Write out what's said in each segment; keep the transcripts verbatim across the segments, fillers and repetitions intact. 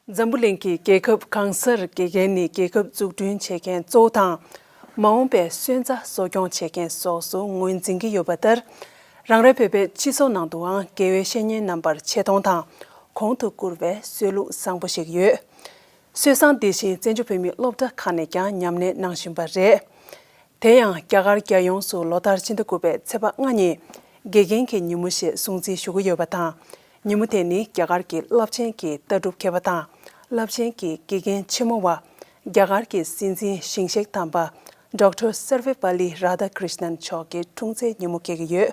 འཛམ་བུ་གླིང་གི་རྒྱལ་ཁབ་གང་སར་དགེ་རྒན་ནི་རྒྱལ་ཁབ་འཛུགས་སྐྲུན་བྱེད་མཁན་གཙོ་བོ་དང་། མ་འོངས་པའི་སོན་རྩ་གསོ་སྐྱོང་བྱེད་མཁན་སོགས་སུ་ངོས་འཛིན་གྱི་ཡོད་པ་ལྟར། རང་རེའི་བོད་པའི་སྤྱི་ཚོགས་ནང་དུའང་དགེ་བའི་བཤེས་གཉེན་རྣམ་པར་ཆེ་མཐོང་དང་གོང་དུ་བཀུར་བའི་སྲོལ་ལུགས་བཟང་པོ་ཞིག་ཡོད། སྲོལ་བཟང་འདི་བཞིན་བཙན་བྱོལ་བོད་མིའི་སློབ་གྲྭ་ཁག་ནས་ཀྱང་ཉམས་ལེན་གནང་བཞིན་པ་རེད། དེ་ཡང་རྒྱ་གར་རྒྱལ་ཡོངས་སུ་ལོ་ལྟར་ཕྱི་ཟླ་དགུ་པའི་ཚེས་པ་ལྔ་ཉིན་དགེ་རྒན་གྱི་ཉིན་མོ་ཞེས་སྲུང་བརྩི་ཞུ་གི་ཡོད་པ་དང་། ཉིན་མོ་དེ་ནི་རྒྱ་གར་གྱི་རླབས་ཆེན་གྱི་ལྟ་གྲུབ་མཁས་པ་དང་རླབས་ཆེན་གྱི་དགེ་རྒན་ཆེན་མོ་བ། རྒྱ་གར་གྱི་སྲིད་འཛིན་ཞིང་གཤེགས་དམ་པ་ཌོག་ཊར་སར་ཝེ་པ་ལི་རཱ་དྷ་ཀྲིཤ་ནན་མཆོག་གི་འཁྲུངས་ཚེས་ཉིན་མོ་འཁེལ་གྱི་ཡོད།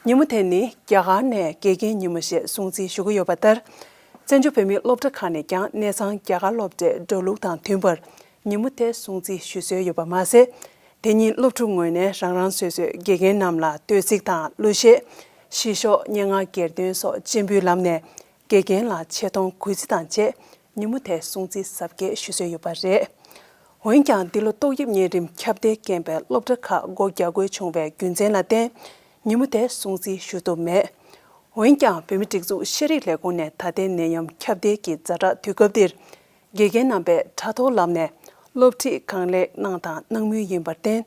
ཉིན་མོ་དེ་ནི་རྒྱ་གར་ནས་དགེ་རྒན་ཉིན་མོ་ཞེས་སྲུང་བརྩི་ཞུ་གི་ཡོད་པ་ལྟར། བཙན་བྱོལ་བོད་མིའི་སློབ་གྲྭ་ཁག་ནས་ཀྱང་གནས་ཚང་རྒྱ་གར་སློབ་གྲྭའི་འགྲོ་ལུགས་དང་མཐུན་པར་ཉིན་མོ་དེ་སྲུང་བརྩི་ཞུ་སྲོལ་ཡོད་པ་མ་ཟད། དེ་ཉིན་སློབ་ཕྲུག་ངོས་ནས་རང་རང་སོ་སོའི་དགེ་རྒན་རྣམས་ལ་བསྟོད་ཚིག་དང་གླུ་གཞས། ཞི་ཤོག་སྙན་ངག་གྱེར་འདོན་སོགས་སྤྱན་འབུལ་ལམ་ནས་དགེ་རྒན་ལ་ཆེ་མཐོང་གུས་བརྩི་དང་བཅས་ཉིན་མོ་དེ་སྲུང་བརྩི་གཟབ་རྒྱས་ཞུ་སྲོལ་ཡོད་པ་རེད། འོན་ཀྱང་འདི་ལོ་ཏོག་དབྱིབས་གཉན་རིམས་ཁྱབ་གདལ་རྐྱེན་པས་སློབ་གྲྭ་ཁག་སྒོ་རྒྱག་དགོས་བྱུང་བའི་རྒྱུ་མཚན་ལ་བརྟེན། ཉིན་མོ་དེ་སྲུང་བརྩི་ཞུ་ཐུབ་མེད། འོན་ཀྱང་བོད་མིའི་སྒྲིག་འཛུགས་ཤེས་རིག་ལས་ཁུངས་ནས་ད་ལྟའི་ནད་ཡམས་ཁྱབ་གདལ་གྱི་ཛ་དྲག་དུས་སྐབས་འདིར། དགེ་རྒན་རྣམ་པས་དྲ་ཐོག་ལམ་ནས་སློབ་ཁྲིད་གང་ལེགས་གནང་དང་གནང་མུས་ཡིན་པར་བརྟེན།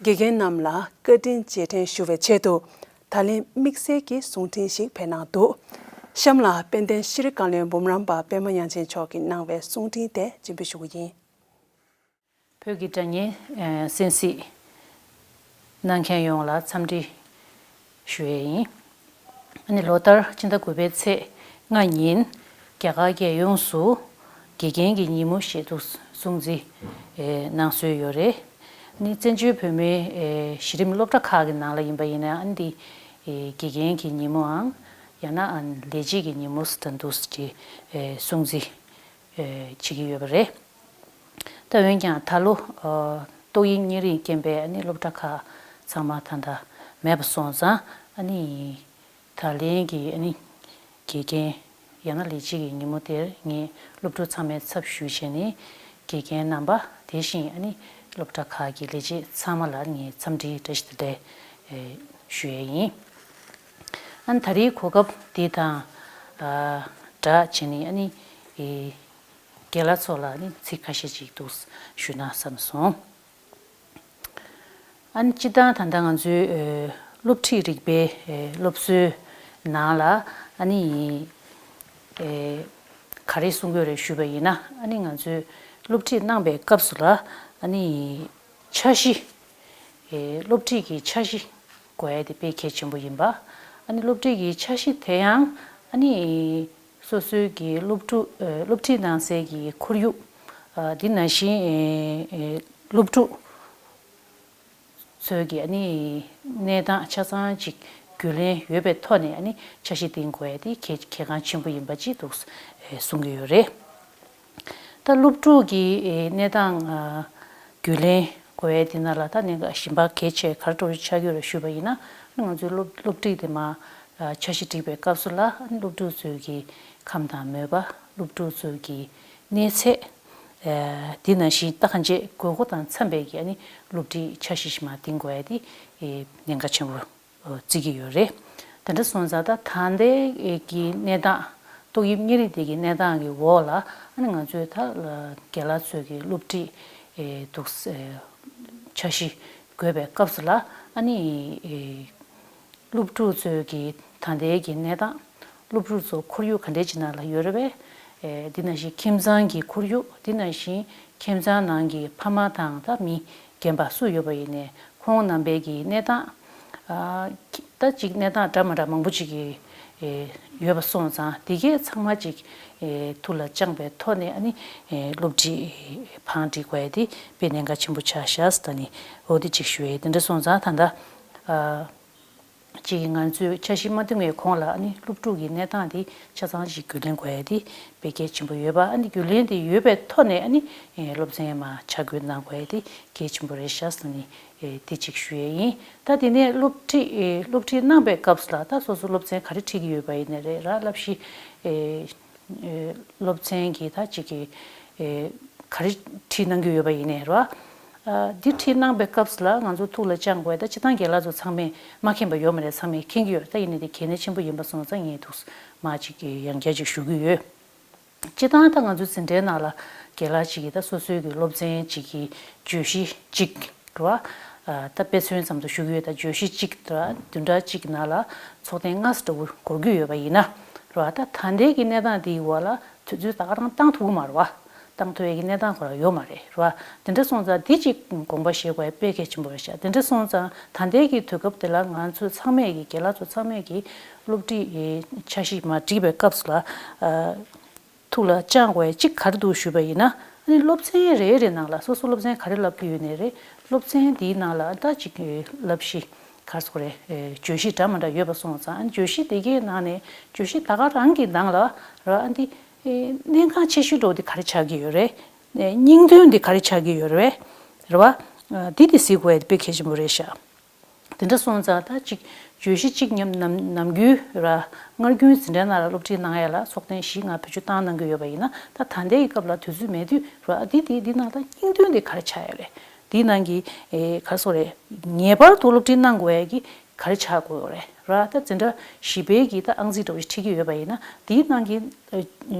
དགེ་རྒན་རྣམས་ལ་བཀའ་དྲིན་རྗེས་དྲན་ཞུ་བའི་ཆེད་དུ་ད་ལན་དམིགས་བསལ་གྱི་གསུང་འཕྲིན་ཞིག་ཕེབས་གནང་འདུག་གཤམ་ལ་དཔལ་ལྡན་ཤེས་རིག་བཀའ་བློན་འབུམ་རམས་པ་པད་མ་དབྱངས་ཅན་མཆོག་གིས་གནང་བའི་གསུང་འཕྲིན་དེ་སྤྱན་འབུལ་ཞུ་གི་ཡིན། བོད་ཀྱི་དྲ་བརྙན་གསན་གཟིགས་གནང་མཁན་ཡོངས་ལ་འཚམས་འདྲི་ཞུ་ཡས་ཡིན། ཨ་ནི་ལོ་ལྟར་ཕྱི་ཟླ་དགུ་པའི་ཚེས་ལྔ་ཉིན་རྒྱ་གར་རྒྱལ་ཡོངས་སུ་དགེ་རྒན་གྱི་ཉིན་མོ་ཞེས་དུ་སྲུང་བརྩི་གནང་སྲོལ་ཡོད་རེད། ཨ་ནི་བཙན་བྱོལ་བོད་མིའི་གཞི་རིམ་སློབ་གྲྭ་ཁག་གི་ནང་ལ་ཡིན་པ་ཡིན་ན་ཨ་ནི་འདི་དགེ་རྒན་གྱི་ཉིན་མོའམ་ཡང་ན་ཨ་ནི་ལས་བྱེད་ཀྱི་ཉིན་མོ་ཟེར་དུས་ཀྱི་སྲུང་བརྩི་བྱེད་ཀྱི་ཡོད་པ་རེད། ད་འོན་ཀྱང་ད་ལོ་ཏོག་དབྱིབས་གཉན་རིམས་རྐྱེན་པས་ཨ་ནི་སློབ་གྲྭ་ཁག་ཚང་མ་ད་ལྟ་མེད་པ་སོང་ཙང་ཨ་ནི་ད་ལན་གྱི་ཨ་ནི་དགེ་རྒན་ཡང་ན་ལས་བྱེད་ཀྱི་ཉིན་མོ་དེར་ངས་སློབ་ཕྲུག་ཚང་མའི་ཚབ་ཞུས་བྱས་ནས་དགེ་རྒན་རྣམ་པ་དེ་བཞིན་ཨ་ནི་སློབ་གྲྭ་ཁག་གི་ལས་བྱེད་ཚང་མ་ལ་ངས་འཚམས་འདྲིའི་བཀྲ་ཤིས་བདེ་ལེགས་ཞུ་ཡས་ཡིན། ཨ་ནི་ད་རེས་གོ་སྐབས་འདི་དང་སྦྲགས་བྱས་ནས་ཨ་ནི། རྒན་ལགས་ཚོ་ལ་ནི་ཚིག་ཁ་ཤས་ཅིག་འདུག་ཞུ་ན་བསམ་སོང་། ཨ་ནི་སྤྱིར་བཏང་ད་ལྟ་ང་ཚོའི་སློབ་ཁྲིད་རིག་པའི་སློབ་གསོའི་ནང་ལ་ཨ་ནི་ག་རེ་གསུང་གི་ཡོད་རེད་ཞུས་པ་ཡིན་ན། ཨ་ནི་ང་ཚོའི་སློབ་ཁྲིད་གནང་པའི་སྐབས་སུ་ལ་ཨ་ནི་འཆར་གཞི། སློབ་ཁྲིད་ཀྱི་འཆར་གཞི་དགོས་ཡ་དེ་དཔེ་གལ་ཆེན་པོ་ཡིན་པ། ཨ་ནི་སློབ་ཁྲིད་ཀྱི་འཆར་གཞི་དེ་ཡང་ཨ་ནི། སོ་སོའི་གི་སློབ་ཕྲུག་ཨ་སློབ་ཁྲིད་གནང་སའི་གི་ཁོར་ཡུག་ཨ་འདི་ནང་བཞིན་ཨ་ཨ་སློབ་ཕྲུག་ཚོའི་གི་ཨ་ནི་གནས་སྟངས་ཆ་ཚང་ཅིག་རྒྱུས་ལོན་ཡོད་པའི་ཐོག་ནས་ཨ་ནི་འཆར་གཞི་འདིང་དགོས་ཡ་དེ་གལ་གལ་འགངས་ཆེན་པོ་ཡིན་པ་ཅིག་འདུག་ཨ་གསུང་གི་ཡོད་རེད། ད་སློབ་ཕྲུག་གི་ཨ་གནས་སྟངས་ཨ་རྒྱུས་ལོན་དགོས་ཡ་དེ་ནང་ལ་ད་གནད་འགག་གཞན་པ་གལ་ཆེ་ག་རེ་འདྲ་ཆགས་ཀྱི་ཡོད་རེད་ཞུས་པ་ཡིན་ན། ང་ཚོའི་སློབ་སློབ་ཁྲིད་དེ་མ། ཨ་འཆར་གཞི་སྒྲིག་པའི་སྐབས་སུ་ལ་སློབ་ཕྲུག་ཚོའི་གི་ཁམས་དང་མོས་པ། སློབ་ཕྲུག་ཚོའི་གི་གནས་ཚད། ཨ་དེ་ནང་བཞིན་ད་གང་ཅི་དགོས་མཁོ་དང་འཚམ་པའི་གི་ཨ་ནི་སློབ་ཁྲིད་འཆར་གཞི་ཞིག་མར་འདིང་དགོས་ཡ་དེ་ཨེ་གནད་འགག་ཆེན་པོ་བརྩི་གི་ཡོད་རེད། དེ་འདྲ་སོང་ཙང་ད་ད་ལྟའི་གི་གནས་སྟངས་ཏོག་དབྱིབས་གཉན་རིམས་དེ་གི་གནས་སྟངས་ཀྱི་འོག་ལ་ཨ་ནི་ང་ཚོས་ད་རྒན་ལགས་ཚོའི་གི་སློབ་ཁྲིད་ཨེ་འདུག་ཨེ་འཆར་གཞི་དགོས་པའི་སྐབས་སུ་ལ་ཨ་ནི་ཨེ། སློབ་ཕྲུག་ཚོའི་གི་ད་ལྟའི་གི་གནས་སྟངས། སློབ་ཕྲུག་ཚོ་ཁོར་ཡུག་ག་འདྲའི་ཅིག་ནང་ལ་ཡོད་རེད་པས། ཨེ་འདི་ནང་བཞིན་ཁྱིམ་ཚང་གི་ཁོར་ཡུག་འདི་ནང་བཞིན་ཁྱིམ་ཚང་ནང་གི་ཕ་མ་དང་ད་མི་རྒན་པ་སུ་ཡོད་པ་ཡིན་ནའི་ཁོང་རྣམ་པའི་གི་གནས་སྟངས། ཨ་ད་ཅིག་གནས་སྟངས་འདྲ་མ་འདྲ་མང་པོ་ཅིག་གི་ཨེ་ཡོད་པ་སོང་ཙང་དེ་གས་ཚང་མ་ཅིག་ཨེ་ཐུགས་ལ་བཅངས་པའི་ཐོག་ནས་ཨ་ནི་ཨེ་སློབ་ཁྲིད་བང་སྒྲིག་དགོས་ཡ་དེ་དཔེ་གནད་འགག་ཆེན་པོ་ཆགས་ཤག་ཟེར་ད་ནི་འོ་དེ་ཅིག་ཞུ་ཡས། དེ་འདྲ་སོང་ཙང་ད་ལྟ་ཨ། གཅིག་གིས་ང་ཚོས་འཆར་གཞི་མ་འདིང་བའི་གོང་ལ་ཨ་ནི་སློབ་ཕྲུག་གི་གནས་སྟངས་དེ་ཆ་ཚང་ཞིག་རྒྱུས་ལོན་དགོས་ཡ་དེ་དཔེ་གལ་ཆེན་པོ་ཡོད་པ། ཨ་ནི་རྒྱུས་ལོན་དེ་ཡོད་པའི་ཐོག་ནས་ཨ་ནི་སློབ་ཚན་མར་ཆ་བགོས་གནང་དགོས་ཡ་དེ་གལ་ཆེན་པོ་རེད་ཤག་ཟེར་ནས་དེ་གཅིག་ཞུ་ཡས་ཡིན། ད་དེ་ནས་སློབ་ཁྲིད་སློབ་ཁྲིད་གནང་པའི་སྐབས་སུ་ལ་ད་སོ་སོ་སློབ་ཚན་ག་རེ་ཁྲིད་ཀྱི་ཡོད་པ་ཡིན་ནའི་རེད་ར། བསླབ་གཞི་ཨེ་སློབ་ཚན་གྱི་ད་ཅིག་གི་ཨེ་ག་རེ་ཁྲིད་གནང་གི་ཡོད་པ་ཡིན་ནའི་རེད་བ། ཨ་འདི་ཁྲིད་གནང་པའི་སྐབས་སུ་ལ་ང་ཚོ་ཐུགས་ལ་བཅངས་དགོས། ད་སྤྱིར་བཏང་རྒན་ལགས་ཚོ་ཚང་མས་མ་མཁྱེན་པ་ཡོད་མ་རེད། ཚང་མས་མཁྱེན་གྱི་ཡོད། ད་ཡིན་ནའི་དེ་གལ་གནད་ཆེན་པོ་ཡིན་པ་སོང་ཙང་ངས་ཐུགས་མ་ཅིག་གི་ཡང་བསྐྱར་ཅིག་ཞུ་གི་ཡོད། སྤྱིར་བཏང་ད་ང་ཚོའི་འཛིན་གྲྭའི་ནང་ལ་རྒན་ལགས་གཅིག་གིས་ད་སོ་སོའི་གི་སློབ་ཚན་གཅིག་གི་བརྗོད་གཞི་གཅིག་རེད་བ། ད་དཔེ་མཚོན་ཙམ་དུ་ཞུ་གི་ཡོད། ད་བརྗོད་གཞི་གཅིག་རེད་བ། བདུན་ཕྲག་གཅིག་གི་ནང་ལ་ཚོགས་ཐེངས་ལྔ་ཙམ་འདྲ་བོ་འགོར་གྱི་ཡོད་པ་ཡིན་ན་རེད་བ། ད་ད་ལྟའི་གི་གནས་སྟངས་འདིའི་འོག་ལ་དུས་ཚོད་ད་ག་རང་བཏང་ཐུབ་ཀྱི་མ་རེད་བ། བཏང་ཐུབ་ཡས་ཀྱི་གནས་སྟངས་ཁོ་རང་ཡོད་མ་རེད་རེད་བ། དེ་འདྲ་སོང་ཙང་འདི་གཅིག་དགོངས་པ་བཞེས་དགོས་ཡ་དཔེ་གལ་ཆེན་པོ་རེད་ཤག་དེ་འདྲ་སོང་ཙང་ད་ལྟའི་གི་དུས་སྐབས་དེ་ལ་ང་ཚོ་ཚང་མས་ཀྱི་རྒན་ལགས་ཚོ་ཚང་མས་ཀྱི་སློབ་ཁྲིད་འཆར་གཞི་མ་བསྒྲིགས་པའི་སྐབས་སུ་ལ་ཐུགས་ལ་བཅངས་དགོས་ཡ་གཅིག་ག་རེ་འདུག་ཞུས་པ་ཡིན་ན། ཨ་ནི་སློབ་ཚན་རེ་རེ་ནང་ལ་སོ་སོ་སློབ་ཚན་ག་རེ་བསླབ་ཀྱི་ཡོད་ནའི་རེད། སློབ་ཚན་འདིའི་ནང་ལ་ད་གཅིག་བསླབ་གཞི་ག་རེ་ཟེར་དགོས་རེད། བརྗོད་གཞི་འདྲ་མི་འདྲ་ཡོད་པ་སོང་ཙང་། ཨ་ནི་བརྗོད་གཞི་དེ་གའི་ནང་ནས་བརྗོད་གཞི་ད་ག་རང་གི་ནང་ལ་ར་ཨ་འདི་གནད་འགག་ཆེ་ཤོས་འདྲ་བོ་དེ་ག་རེ་ཆགས་ཀྱི་ཡོད་རེད། སྙིང་དོན་དེ་ག་རེ་ཆགས་ཀྱི་ཡོད་རེད། རེད་བ། འདི་དེ་གཟིགས་དགོས་ཡ་དེ་དཔེ་གལ་ཆེན་པོ་རེད་ཤག་དེ་འདྲ་སོང་ཙང་ད་ཅིག་བརྗོད་གཞི་གཅིག་ཉམས་ནམ་ནམ་རྒྱུན་ར་སྔར་རྒྱུན་འཛིན་གྲྭའི་ནང་ལ་སློབ་ཁྲིད་གནང་ཡ་ལ་ཚོགས་ཐེངས་བཞི་ལྔ་བེད་སྤྱོད་བཏང་གནང་གི་ཡོད་པ་ཡིན་ན། ད་ད་ལྟའི་སྐབས་ལ་དུས་ཚོད་མེད་དུས་ར་འདི་དེ་འདི་ནང་ད་སྙིང་དོན་དེ་ག་རེ་ཆགས་ཡོད་རེད། འདི་ནང་གི་ཨེ་ག་རེ་ཟེར་དགོས་རེད། ངེས་པར་དུ་སློབ་ཁྲིད་གནང་དགོས་ཡ་གི་ག་རེ་ཆགས་དགོས་རེད་ར། ད་འཛིན་གྲྭ་བཞི་པའི་གི་ད་ཨང་རྩིས་འདྲ་བོ་ཞིག་ཁྲིད་ཀྱི་ཡོད་པ་ཡིན་ན། དེའི་ནང་གི་ཨ་ཨ་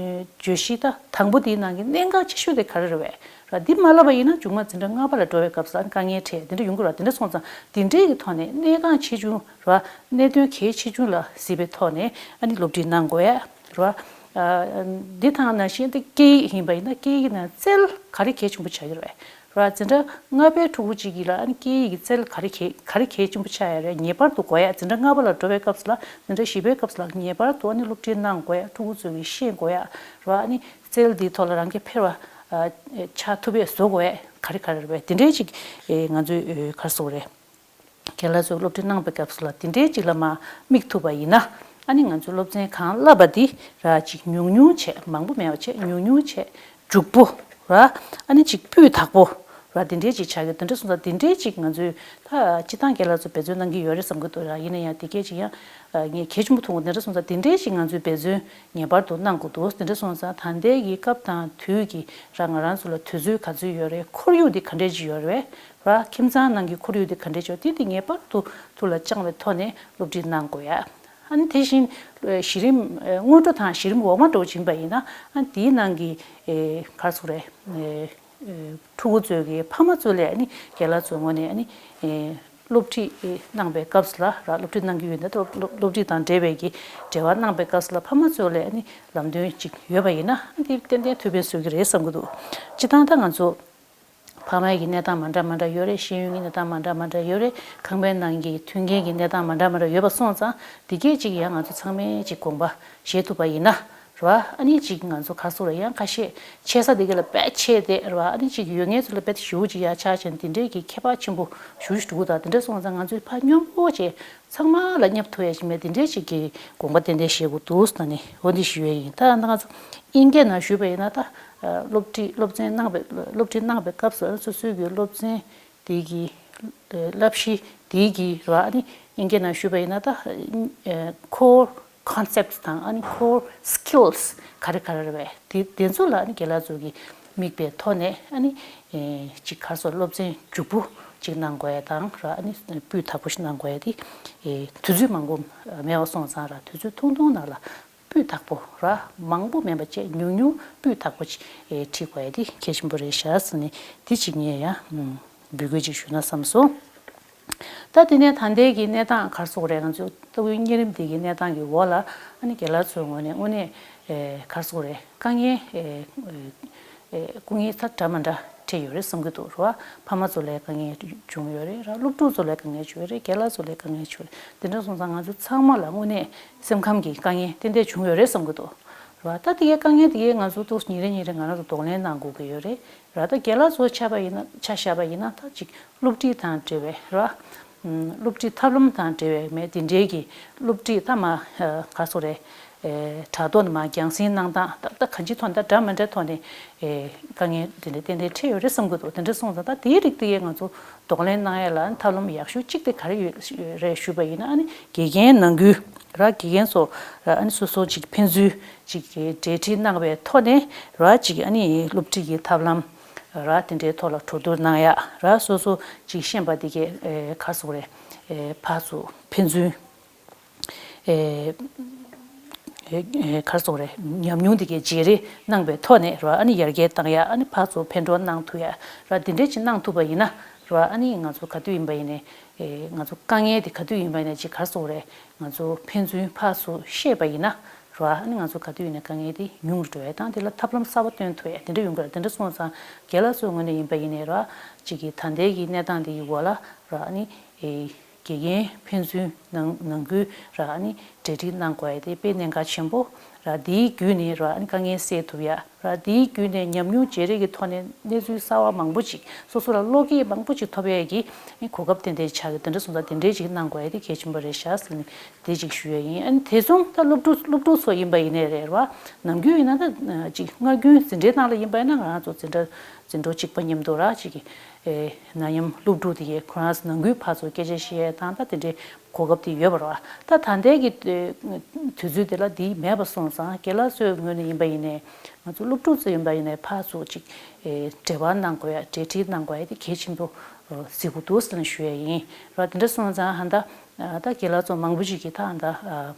བརྗོད་གཞི་ད་དང་པོ་དེའི་ནང་གི་གནད་འགག་ཆེ་ཤོས་དེ་ག་རེ་རེད་བས་ར། འདི་མ་བསླབ་པ་ཡིན་ན་མཇུག་མ་འཛིན་གྲྭ་ལྔ་པ་ལ་འགྲོ་བའི་སྐབས་སུ་དཀའ་ངལ་འཕྲད་དེ་འདྲ་ཡོང་གི་ར། དེ་འདྲ་སོང་ཙང་དེ་འདྲའི་གི་ཐོག་ནས་གནད་འགག་ཆེ་ཆུང་ར། གནད་དོན་གལ་ཆེ་ཆུང་ལ་གཟིགས་པའི་ཐོག་ནས་ཨ་ནི་སློབ་ཁྲིད་གནང་དགོས་ཡ་ར། ཨ་འདི་དང་ནང་བཞིན་དེ་སྐད་ཡིག་ཡིན་པ་ཡིན་ན་སྐད་ཡིག་ནང་རྩལ་ག་རེ་གལ་ཆེན་པོ་ཆགས་ཀྱི་རེད་བས་ར། འཛིན་གྲྭ་ལྔ་པའི་ཕྲུ་གུ་གཅིག་གིས་ལ་ཨ་ནི་སྐད་ཡིག་གི་རྩལ་ག་རེ་གལ་ག་རེ་གལ་ཆེན་པོ་ཆགས་ཡ་རེད། ངེས་པར་དུ་དགོས་ཡ། འཛིན་གྲྭ་ལྔ་པ་ལ་འགྲོ་བའི་སྐབས་སུ་ལ་འཛིན་གྲྭ་བཞི་པའི་སྐབས་སུ་ལ་ངེས་པར་དུ་ཨ་ནི་སློབ་ཁྲིད་གནང་དགོས་ཡ། ཕྲུ་གུ་ཚོ་གིས་ཤེས་དགོས་ཡ་ར། ཨ་ནི་རྩལ་འདིའི་ཐོག་ལ་རང་གི་ཕེར་བ་ཨ་ཆགས་ཐུབ་པའི་བཟོ་དགོས་ཡ་ག་རེ་ག་རེ་རེད་བས། དེ་འདྲའི་ཅིག་ཨེ་ང་ཚོས་ཨེ་ག་རེ་ཟེར་དགོས་རེད། རྒན་ལགས་ཚོས་སློབ་ཁྲིད་གནང་པའི་སྐབས་སུ་ལ་དེ་འདྲའི་ཅིག་ལ་མ་དམིགས་ཐུབ་པ་ཡིན་ན། ཨ་ནི་ང་ཚོས་སློབ་ཚན་གང་བསླབས་པ་འདི་ར་ཅིག་ཉུང་ཉུང་བྱས། མང་པོ་མེད་པ་བྱས། ཉུང་ཉུང་བྱས། མཇུག་པོ་ར་ཨ་ནི་ཅིག་སྤུས་དག་པོ་ར་དེ་འདྲའི་ཅིག་ཆགས་ཀྱི། དེ་འདྲ་སོང་ཙང་དེ་འདྲའི་ཅིག་ང་ཚོས་ད་སྤྱིར་བཏང་རྒན་ལགས་ཚོ་འབད་བརྩོན་གནང་གི་ཡོད་རེད་བསམ་གྱི་འདུག་ར། ཡིན་ན་ཡང་དེ་གས་ཅིག་ཡང་ངས་གལ་ཆེན་པོ་མཐོང་གི། དེ་འདྲ་སོང་ཙང་དེ་འདྲའི་ཅིག་ང་ཚོས་འབད་བརྩོན་ངེས་པར་དུ་གནང་དགོས་འདུག་དེ་འདྲ་སོང་ཙང་ད་ལྟའི་གི་སྐབས་དང་དུས་ཀྱི་ར་ང་རང་ཚོ་ལ་དུས་ཚོད་ག་ཚོད་ཡོད་རེད། ཁོར་ཡུག་འདི་ག་འདྲས་ཅིག་ཡོད་རེད། ར། ཁྱིམ་ཚང་ནང་གི་ཁོར་ཡུག་དེ་ག་འདྲས་ཅིག་ཡོད། དེ་དེ་ངེས་པར་དུ་ཐུགས་ལ་བཅངས་པའི་ཐོག་ནས་སློབ་ཁྲིད་གནང་དགོས་ཡ། ཨ་ནི་དེ་བཞིན་ཨ་གཞི་རིམ་ཨ་སྔོན་འགྲོ་དང་གཞི་རིམ་འོག་མ་འདྲ་བོ་ཅིག་ཡིན་པ་ཡིན་ན། ཨ་དེའི་ནང་གི་ཨེ་ག་རེ་ཟེར་དགོས་རེད། ཨེ་ཨེ་ཕྲུ་གུ་ཚོའི་གི་ཕ་མ་ཚོ་ལ་ཨ་ནི་རྒན་ལགས་ཚོའི་ངོས་ནས་ཨ་ནི་ཨེ་སློབ་ཁྲིད་ཨེ་གནང་པའི་སྐབས་སུ་ལ་ར། སློབ་ཁྲིད་གནང་གི་ཡོད་ན། སློབ་སློབ་སློབ་ཁྲིད་དང་འབྲེལ་བའི་གི་འབྲེལ་བ་གནང་པའི་སྐབས་སུ་ལ་ཕ་མ་ཚོ་ལ་ཨ་ནི་ལམ་སྟོན་ཅིག་ཡོད་པ་ཡིན་ན། ཨ་དེ་ཏན་ཏན་ཐུགས་ཕན་གསོས་ཀྱི་རེད་བསམ་གྱི་འདུག་སྤྱིར་བཏང་ད་ང་ཚོ་ཕ་མའི་གི་གནས་སྟངས་མ་འདྲ་མ་འདྲ་ཡོད་རེད། ཤེས་ཡོན་གྱི་གནས་སྟངས་མ་འདྲ་མ་འདྲ་ཡོད་རེད། ཁང་པའི་ནང་གི་མཐུན་རྐྱེན་གྱི་གནས་སྟངས་མ་འདྲ་མ་འདྲ་ཡོད་པ་སོང་ཙང་། འདི་གས་ཅིག་ཡང་ང་ཚོ་ཚང་མས་ཅིག་དགོངས་པ་བཞེས་ཐུབ་པ་ཡིན་ན་རེད་བ། ཨ་ནི་ཅིག་ང་ཚོ་ག་རེ་ཟེར་དགོས་རེད། ཡང་ཁ་ཤས་ཆེ་ས་དེ་གས་ལ་དཔེ་ཆེ་བསྡད་རེད་བ། ཨ་ནི་ཅིག་ཡོད་མཁན་ཚོ་ལ་དཔེ་ཞེ་པོ་ཅིག་ཡར་ཆག་བྱས་ནས་དེ་འདྲས་ཀྱི་ཁྱད་པར་ཆེན་པོ་ཞེ་པོ་ཅིག་འདུག་ད་དེ་འདྲ་སོང་ཙང་ང་ཚོས་ཕར་སྙོམས་པོ་བྱས། ཚང་མ་ལ་སྙོབ་ཐུབ་ཡ་ཞིག་མེད། དེ་འདྲའི་ཞིག་གི་དགོངས་པ་ཏན་ཏན་བཞེས་དགོས་འདུག་ཟེར་ནས་འོ་འདི་ཞུ་ཡ་ཡིན། ད་ང་ཚོ་དབྱིན་སྐད་ནང་ཞུས་པ་ཡིན་ན། ད་སློབ་ཁྲིད་སློབ་ཚན་གནང་བའི་སློབ་ཁྲིད་གནང་བའི་སྐབས་སུ་སོ་སོའི་གི་སློབ་ཚན་དེ་གི་བསླབ་གཞི་དེ་གི་ར། ཨ་ནི་དབྱིན་སྐད་ནང་ཞུས་པ་ཡིན་ན། ད་core concepts དང་ཨ་ནི་core skills ག་རེ་ག་རེ་རེད་པས། དེ་དེ་ཚོ་ལ་ཨ་ནི་རྒན་ལགས་ཚོ་གི་དམིགས་པའི་ཐོག་ནས་ཨ་ནི་ཅིག་ག་རེ་ཟེར། སློབ་ཚན་མཇུག་པོ་ཅིག་གནང་དགོས་ཡ་དང་ར། ཨ་ནི་སྤུས་དག་པོ་ཞིག་གནང་དགོས་ཡ་དེ་དུས་ཚོད་མང་པོ་མེད་པ་སོང་ཙང་ར། དུས་ཚོད་ཐུང་ཐུང་ནང་ལ་སྤུས་དག་པོ་ར། མང་པོ་མིན་པ་བྱས། ཉུང་ཉུང་སྤུས་དག་པོ་ཅིག་ཁྲིད་དགོས་ཡ་དེ་གལ་ཆེན་པོ་རེད་ཤག་ཟེར་ནས་དེ་ཅིག་ངས་ཡང་འབོད་སྐུལ་ཅིག་ཞུ་ན་བསམ་སོང་། ད་དེ་ནས་ད་ལྟའི་གི་གནས་སྟངས་ག་རེ་ཟེར་དགོས་རེད། ང་ཚོའི་ལྟ་སྐུལ་གཉན་རིམ་འདི་གི་གནས་སྟངས་ཀྱི་འོག་ལ་ཨ་ནི་རྒན་ལགས་ཚོའི་ངོས་ནས་དངོས་གནས་ཨེ་ག་རེ་ཟེར་དགོས་རེད། དཀའ་ངལ་ཨེ་ཨེ་སྐུ་ངལ་ད་འདྲ་མི་འདྲ་འཕྲད་ཡོད་རེད་བསམ་གྱི་འདུག་རེད་བ། ཕ་མ་ཚོ་ལ་དཀའ་ངལ་བྱུང་ཡོད་རེད་ར། སློབ་ཕྲུག་ཚོ་ལ་དཀའ་ངལ་བྱུང་ཡོད་རེད། རྒན་ལགས་ཚོ་ལ་དཀའ་ངལ་བྱུང་ཡོད་རེད། དེ་འདྲ་སོང་ཙང་ང་ཚོ་ཚང་མ་ལ་དངོས་གནས་སེམས་ཁམས་ཀྱི་དཀའ་ངལ་ཏན་ཏན་བྱུང་ཡོད་རེད་བསམ་གྱི་འདུག་རེད་བ། ད་དེ་གའི་དཀའ་ངལ་དེ་གའི་ང་ཚོ་ཏོག་ཙམ་ཉིན་རེ་ཉིན་རེ་ང་རང་ཚོ་གདོང་ལེན་གནང་དགོས་ཀྱི་ཡོད་རེད་ར། ད་རྒན་ལགས་ཚོ་ཆ་བཞག་པ་ཡིན་ན་ཆ་བཞག་པ་ཡིན་ན། ད་ཅིག་སློབ་ཁྲིད་དང་འབྲེལ་བའི་ར། ཨམ། སློབ་ཁྲིད་ཐབས་ལམ་དང་འབྲེལ་བའི་མེད་དེ་འདྲའི་གི་སློབ་ཁྲིད་ད་མ་ཨ་ག་རེ་ཟེར་དགོས་རེད། ཨེ་དྲ་ཐོག་ནས་མར་རྒྱང་སྲིང་གནང་སྟངས། ད་ད་གང་ཅིའི་ཐོག་ནས། ད་འདྲ་མི་འདྲའི་ཐོག་ནས་ཨེ་དཀའ་ངལ་དེ་འདྲ་ཏན་ཏན་འཕྲད་ཡོད་རེད་བསམ་གྱི་འདུག་དེ་འདྲ་སོང་ཙང་ད་དེའི་རིགས་དེ་གའི་ང་ཚོ་གདོང་ལེན་གནང་ཡ་ལ་ཐབས་ལམ་ཡག་ཤོས་གཅིག་དེ་ག་རེ་ཡོད་རེད་ཞུས་པ་ཡིན་ན། ཨ་ནི་དགེ་རྒན་ནང་ཁུལ་ར། དགེ་རྒན་ཚོ་ར། ཨ་ནི་སོ་སོ་ཅིག་ཕན་ཚུན་ཅིག་གི་འབྲེལ་འདྲིས་གནང་བའི་ཐོག་ནས་ར། ཅིག་ཨ་ནི་སློབ་ཁྲིད་ཀྱི་ཐབས་ལམ་ར་དེ་འདྲའི་ཐོག་ལ་གྲོས་བསྡུར་གནང་ཡ་ར། སོ་སོ་ཅིག་ཤེས་པ་དེ་གའི་ཨེ་ག་རེ་ཟེར་དགོས་རེད། ཨེ་ཕར་ཚུར་ཕན་ཚུན་ཨེ་ ག་རེ་ཟེར་དགོས་རེད། ཉམས་མྱོང་དེ་གའི་བརྗེ་རེས་གནང་པའི་ཐོག་ནས་རེད་བ། ཨ་ནི་ཡར་རྒྱས་བཏང་ཡ། ཨ་ནི་ཕར་ཚུར་ཕན་གྲོགས་གནང་ཐུབ་ཡ་རེད་བ། དེ་འདྲས་ཅིག་གནང་ཐུབ་པ་ཡིན་ན་རེད་བ། ཨ་ནི་ང་ཚོ་ག་དུས་ཡིན་པ་ཡིན་ནའི་ང་ཚོ་དཀའ་ངལ་དེ་ག་དུས་ཡིན་པ་ཡིན་ནའི་ཅིག་ག་རེ་ཟེར་དགོས་རེད། ང་ཚོ་ཕན་ཚུན་ཕར་ཚུར་ཤེས་པ་ཡིན་ན་རེད་བ། ཨ་ནི་ང་ཚོ་ག་དུས་ཡིན་ནའི་དཀའ་ངལ་དེ་ཉུང་རུ་འགྲོ་ཡ་དང་། དེ་ལ་ཐབས་ལམ་གསར་པ་སྟོན་ཐུབ་ཡ་དེ་འདྲ་ཡོང་གི་རེད། དེ་འདྲ་སོང་ཙང་རྒན་ལགས་ཚོའི་ངོས་ནས་ཡིན་པ་ཡིན་ནའི་རེད་བ། ཅིག་གི་ད་ལྟའི་གི་གནས་སྟངས་དེ་ཡི་འོག་ལ་རེད་བ། ཨ་ནི་དགེ་རྒན་ཕན་ཚུན་ནང་ནང་ཁུལ་ར་ཨ་ནི་འབྲེལ་འདྲིས་གནང་དགོས་ཡ་དེ་དཔེ་གནད་འགག་ཆེན་པོ་ར། དེའི་བརྒྱུད་ནས་ར་ཨ་ནི་དཀའ་ངལ་སེལ་ཐུབ་ཡ་ར། དེའི་བརྒྱུད་ནས་ཉམས་མྱོང་བརྗེ་རེས་ཀྱི་ཐོག་ནས་གནས་ཚུལ་གསར་བ་མང་པོ་ཅིག་སོ་སོ་ལ་བློ་སྐྱེད་མང་པོ་ཅིག་ཐོབ་ཡ་གི་གོ་སྐབས་ཏན་ཏན་ཆགས་ཀྱི། དེ་འདྲ་སོང་ཙང་དེ་འདྲའི་ཅིག་གནང་དགོས་ཡ་དེ་གལ་ཆེན་པོ་རེད་ཤག་ཟེར་ནས་དེ་ཅིག་ཞུ་ཡ་ཡིན། ཨ་ནི་དེ་མཚུངས་ད་སློབ་ཕྲུག་སློབ་ཕྲུག་ཚོ་ཡིན་པ་ཡིན་ནའི་རེད་བ། ནམ་རྒྱུན་ཡིན་ན་ད་ཅིག་སྔ་རྒྱུན་འཛིན་གྲྭའི་ནང་ལ་ཡིན་པ་ཡིན་ན་ང་རང་ཚོ་འཛིན་གྲྭ་འཛིན་གྲོགས་གཅིག་པ་མཉམ་དུ་ར་ཅིག་གི་ནད་ཡམས་སློབ་ཕྲུག་དེ་གའི་ཁོ་རང་ཚོ་ནང་ཁུལ་ཕར་ཚུར་སྐད་ཆ་བཤད་ཡ་དང་ད་དེ་འདྲའི་གོ་སྐབས་དེ་ཡོད་པ་རེད་བ། ད་ད་ལྟའི་གི་དུས་ཚོད་དེ་ལ་དེ་མེད་པ་སོང་ཙང་རྒན་ལགས་ཚོའི་ངོས་ནས་ཡིན་པ་ཡིན་ནའི་ང་ཚོ་སློབ་ཕྲུག་ཚོ་ཡིན་པ་ཡིན་ནའི་ཕར་ཚུར་ཅིག་འབྲེལ་བ་གནང་དགོས་ཡ། འབྲེལ་འདྲིས་གནང་དགོས་ཡ་དེ་གལ་ཆེན་པོ་གཟིགས་དགོས་འདུག་ཟེར་ནས་ཞུ་ཡ་ཡིན་ར། དེ་འདྲ་སོང་ཙང་ཧ་ད་ད་རྒན་ལགས་ཚོ་མང་པོ་ཞིག་གིས་ད་ཧ་ད།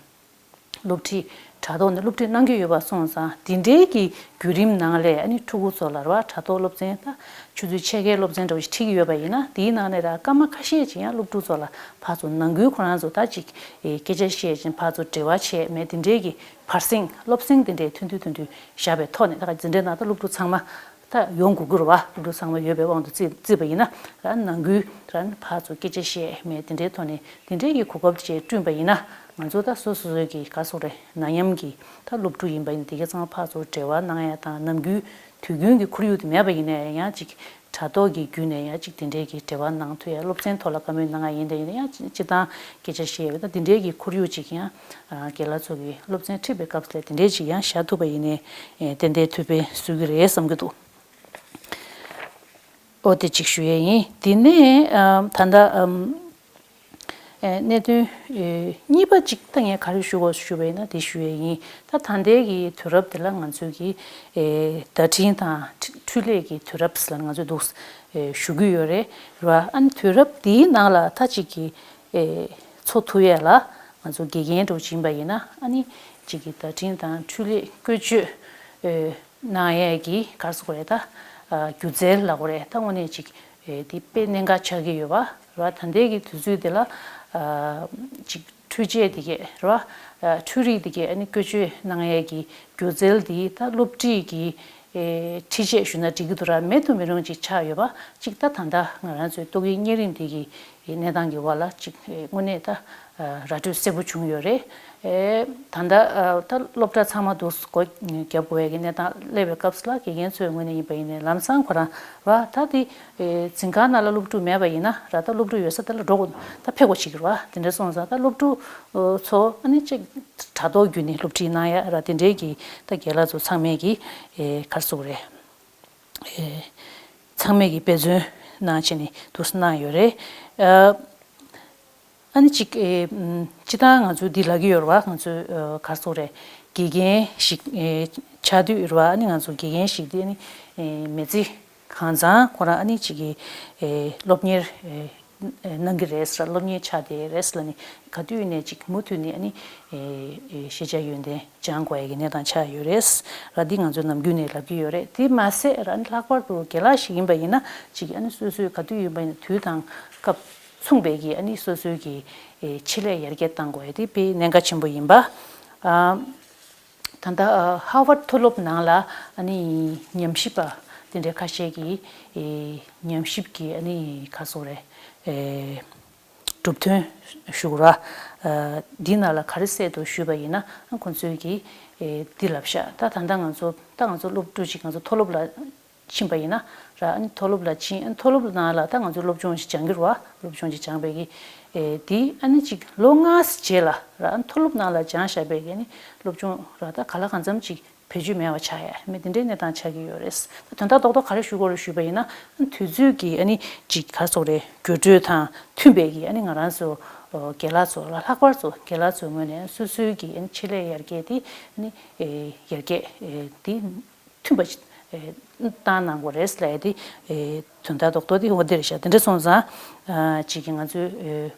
སློབ་ཁྲིད་དྲ་ཐོག་ནས་སློབ་ཁྲིད་གནང་གི་ཡོད་པ་སོང་ཙང་དེ་འདྲའི་གི་བརྒྱུད་རིམ་ནང་ལས་ཨ་ནི་ཕྲུ་གུ་ཚོ་ལ་རེད་བ། དྲ་ཐོག་སློབ་ཚན་ད་ཆུ་ཚོད་ཕྱེད་ཀའི་སློབ་ཚན་འདྲ་བོ་ཞིག་ཁྲིད་ཀྱི་ཡོད་པ་ཡིན་ན་དེའི་ནང་ནས་ར་སྐར་མ་ཁ་ཤས་ཅིག་ཡང་སློབ་ཕྲུག་ཚོ་ལ་ཕར་ཚུར་ནང་ཁུལ་ཁོ་རང་ཚོ་ད་ཅིག་སྐད་ཆ་བཤད་ཅིང་ཕར་ཚུར་འབྲེལ་བ་བྱས་མེད་དེ་འདྲའི་གི་བར་གསེང་སློབ་གསེང་དེ་འདྲའི་ཐུང་ཐུང་ཐུང་ཐུང་བཞག་པའི་ཐོག་ནས་ད་ག་འཛིན་གྲྭའི་ནང་ད་སློབ་ཕྲུག་ཚང་མ། ད་ཡོང་དགོས་ཀྱི་རེད་བ། སློབ་ཕྲུག་ཚང་མ་ཡོད་པའི་དབང་དུ་བརྩིས་བརྩིས་པ་ཡིན་ན་ར་ནང་ཁུལ་ར་ཕར་ཚུར་སྐད་ཆ་བཤད་མེད་དེ་འདྲའི་ཐོག་ནས་དེ་འདྲའི་གི་གོ་སྐབས་ཅིག་བསྐྲུན་པ་ཡིན་ན་ང་ཚོ་ད་སོ་སོ་སོའི་གི་ག་རེ་ཟེར་དགོས་རེད། ནད་ཡམས་ཀྱི་ད་སློབ་ཕྲུག་ཡིན་པ་ཡིན་ན་དེ་གའི་ཚང་མ་ཕར་ཚུར་འབྲེལ་བ་གནང་ཡ་དང་ནམ་རྒྱུན་དུས་རྒྱུན་གྱི་ཁོར་ཡུག་དེ་མེད་པ་ཡིན་ན་ཡང་ཅིག་དྲ་ཐོག་གི་བརྒྱུད་ནས་ཡང་ཅིག་དེ་འདྲའི་གི་འབྲེལ་བ་གནང་ཐུབ་ཡ། སློབ་ཚན་ཐོག་ལ་བཀའ་མོལ་གནང་ཡ་ཡིན་ད་ཡིན་ན་ཡང་སྤྱི་བཏང་སྐད་ཆ་བཤད་ཡ་ད་དེ་འདྲའི་གི་ཁོར་ཡུག་ཅིག་ཡང་རྒན་ལགས་ཚོ་གི་སློབ་ཚན་ཁྲིད་པའི་སྐབས་ལ་དེ་འདྲའི་ཅིག་ཡང་བཞག་ཐུབ་པ་ཡིན་ནའི་ཏན་ཏན་ཐུགས་ཕན་གསོས་ཀྱི་རེད་བསམ་གྱི་འདུག་ཨོ་དེ་གཅིག་ཞུ་ཡས་ཡིན། དེ་ནས་ཨམ་ད་ལྟ་ཨམ་ཨེ་གནད་དོན་ཨེ་གཉིས་པ་གཅིག་ད་ངས་ག་རེ་ཞུ་དགོས་ཞུ་བ་ཡིན་ན་དེ་ཞུ་ཡས་ཡིན། ད་ད་ལྟའི་གི་དུས་རབས་དེ་ལ་ང་ཚོའི་གི་ཨེ་བརྡ་འཕྲིན་དང་འཕྲུལ་ལས་ཀྱི་དུས་རབས་ལ་ང་ཚོས་འདུག་ཨེ་ཞུ་གི་ཡོད་རེད་ར། ཨ་ནི་དུས་རབས་དེའི་ནང་ལ་ད་གཅིག་གི་ཨེ་འཚོ་ཐུབ་ཡས་ལ་ང་ཚོ་དགེ་རྒན་འདྲ་བོ་ཅིག་ཡིན་པ་ཡིན་ན་ཨ་ནི་གཅིག་གི་བརྡ་འཕྲིན་དང་འཕྲུལ་ལས་བཀོལ་སྤྱོད་ཨེ་གནང་ཡས་ཀྱི་ག་རེ་ཟེར་དགོས་རེད། ད་ཨ་སྒྱུ་རྩལ་ལབ་དགོས་རེད། ད་དངོས་གནས་ཅིག་ཨེ་དེ་དཔེ་གནད་འགག་ཆགས་ཀྱི་ཡོད་པ་རེད་བ། ད་ལྟའི་གི་དུས་ཚོད་དེ་ལ་ཨ་ཅིག་འཕྲུལ་ཆས་དེ་གས་རེད་བ། ཨ་འཕྲུལ་རིག་དེ་གས་ཨ་ནི་བཀོལ་སྤྱོད་གནང་ཡས་ཀྱི་སྒྱུ་རྩལ་དེ་ད་སློབ་ཁྲིད་ཀྱི་ཨེ་ཁྲིད་ཆས་ཞུ་ན་འགྲིག་གི་འདུག་ར། མེད་དུ་མི་རུང་ཅིག་ཆགས་ཡོད་པ་ཅིག་ད་ད་ལྟ་ང་རང་ཚོའི་ཏོག་དབྱིབས་གཉན་རིམས་དེ་གི་གནས་སྟངས་ཀྱི་འོག་ལ་ཅིག་དངོས་གནས་ད་ར་སྤྲོད་གསལ་པོ་བྱུང་ཡོད་རེད། ད་ལྟ་ད་སློབ་གྲྭ་ཚང་མ་འདུག་སྒོ་བརྒྱབ་དགོས་ཡ་གི་གནས་སྟངས་སླེབས་པའི་སྐབས་སུ་ལ་དགེ་རྒན་ཚོའི་ངོས་ནས་ཡིན་པ་ཡིན་ནའི་ལམ་སང་ཁོ་རང་ར་ད་དེ་འཛིན་ཁང་ནང་ལ་སློབ་ཕྲུག་མེད་པ་ཡིན་ན་ར་ད་སློབ་ཕྲུག་ཡོད་ས་དེ་ལ་འགྲོ་དགོས་ད་ཕེབས་དགོས་བྱེད་ཀྱི་རེད་བ། དེ་འདྲ་སོང་ཙང་ད་སློབ་ཕྲུག་ཚོ་ཨ་ནི་ཅིག་དྲ་ཐོག་བརྒྱུད་ནས་སློབ་ཁྲིད་གནང་ཡ་ར་དེ་འདྲའི་གི་ད་རྒན་ལགས་ཚོ་ཚང་མས་གི་ག་རེ་ཟེར་དགོས་རེད། ཚང་མས་ཀྱི་འབད་བརྩོན་གནང་བྱས་ནས་འདུག་སེ་གནང་ཡོད་རེད། ཨ་ནི་གཅིག་ཨེ་སྤྱི་བཏང་ང་ཚོས་འདི་ལབ་ཀྱི་ཡོད་རེད་བ། ང་ཚོས་ག་རེ་ཟེར་དགོས་རེད། དགེ་རྒན་ཞིག་ཆགས་དུས་རེད་བ། ཨ་ནི་ང་ཚོ་དགེ་རྒན་ཞིག་དེ་ཨ་ནི་མི་ཚེ་གང་ཚང་ཁོ་རང་ཨ་ནི་གཅིག་གི་སློབ་གཉེར་གནང་གི་རེད་ཟེར། སློབ་གཉེར་ཆགས་བསྡད་རེད་ཟེར་ལབ་ནས་ག་དུས་ནས་ཅིག་མུ་མཐུད་ནས་ཨ་ནི་ཤེས་བྱ་ཡོན་ཏན་སྦྱང་དགོས་ཡ་གི་གནས་སྟངས་ཆགས་ཡོད་རེད་ར། འདི་ང་ཚོས་ནམ་རྒྱུན་ནས་ལབ་ཀྱི་ཡོད་རེད། དེ་མ་ཟད་ར་ཨ་ནི་ལྷག་པར་དུ་རྒན་ལགས་ཤིག་ཡིན་པ་ཡིན་ན་ཅིག་ཨ་ནི་སོ་སོའི་ག་དུས་ཡིན་པ་ཡིན་ན་དུས་དང་སྐབས་མཚུངས་པའི་གི་ཨ་ནི་སོ་སོའི་གི་ཆེད་ལས་ཡར་རྒྱས་གཏང་དགོས་ཡ་དེ་དཔེ་གནད་འགག་ཆེན་པོ་ཡིན་པ། ད་ལྟ་ཧར་ཝརཌ་མཐོ་སློབ་ནང་ལ་ཨ་ནི་ཉམས་ཞིབ་པ་དེ་འདྲའི་ཁ་ཤས་ཀྱིས་ཉམས་ཞིབ་ཀྱི་ཨ་ནི་ག་རེ་ཟེར་དགོས་རེད། གྲུབ་དོན་ཞུ་དགོས་ར། འདི་ནང་ལ་ག་རེ་གསལ་འདུག་ཞུས་པ་ཡིན་ན་ཁོང་ཚོས་ཀྱིས་འདི་ལབ་ཤག་ད་ད་ལྟ་ང་ཚོ་ད་ང་ཚོ་སློབ་ཕྲུག་ཅིག་ང་ཚོ་མཐོ་སློབ་ལ་ཕྱིན་པ་ཡིན་ན་ར། ཨ་ནི་མཐོ་སློབ་ལ་ཕྱིན། ཨ་ནི་མཐོ་སློབ་ནང་ལ་ད་ང་ཚོ་སློབ་སྦྱོང་ཞིག་སྦྱང་གི་རེད་བ། སློབ་སྦྱོང་ཞིག་སྦྱངས་པའི་གི་ཨེ་དེ་ཨ་ནི་ཅིག་ལོ་ལྔ་ཙམ་རྗེས་ལ་ར། ཨ་ནི་མཐོ་སློབ་ནང་ལ་སྦྱངས་བཞག་པའི་གི་ཨ་ནི་སློབ་སྦྱོང་ར་ད་ག་ལ་གང་འཚམ་ཅིག་བེད་སྤྱོད་མེད་པ་ཆགས་ཡ་མི་དེ་འདྲའི་གནས་སྟངས་ཆགས་ཀྱི་ཡོད་རེད། ད་དོན་དག་རྡོག་རྡོག་ག་རེ་ཞུ་དགོས་རེད་ཞུས་པ་ཡིན་ན། ཨ་ནི་དུས་ཚོད་ཀྱི་ཨ་ནི་ཅིག་ག་རེ་ཟེར་དགོས་རེད། འགྱུར་འགྲོས་དང་མཐུན་པའི་གི་ཨ་ནི་ང་རང་ཚོ་རྒན་ལགས་ཚོ་ལ་ལྷག་པར་དུ་རྒན་ལགས་ཚོའི་ངོས་ནས་སོ་སོའི་གི་ཨ་ནི་ཆེད་ལས་ཡར་རྒྱས་དེ་ཨ་ནི་ཡར་རྒྱས་དེ་མཐུན་པ་ཞིག་ཨེ་བཏང་གནང་དགོས་རེད་ལབ་ཡ་དེ་ཨེ་དོན་དག་རྡོག་རྡོག་དེ་འོ་དེ་རེད་ཤག་དེ་འདྲ་སོང་ཙང་ཨ་ཅིག་གི་ང་ཚོའི་ཨེ་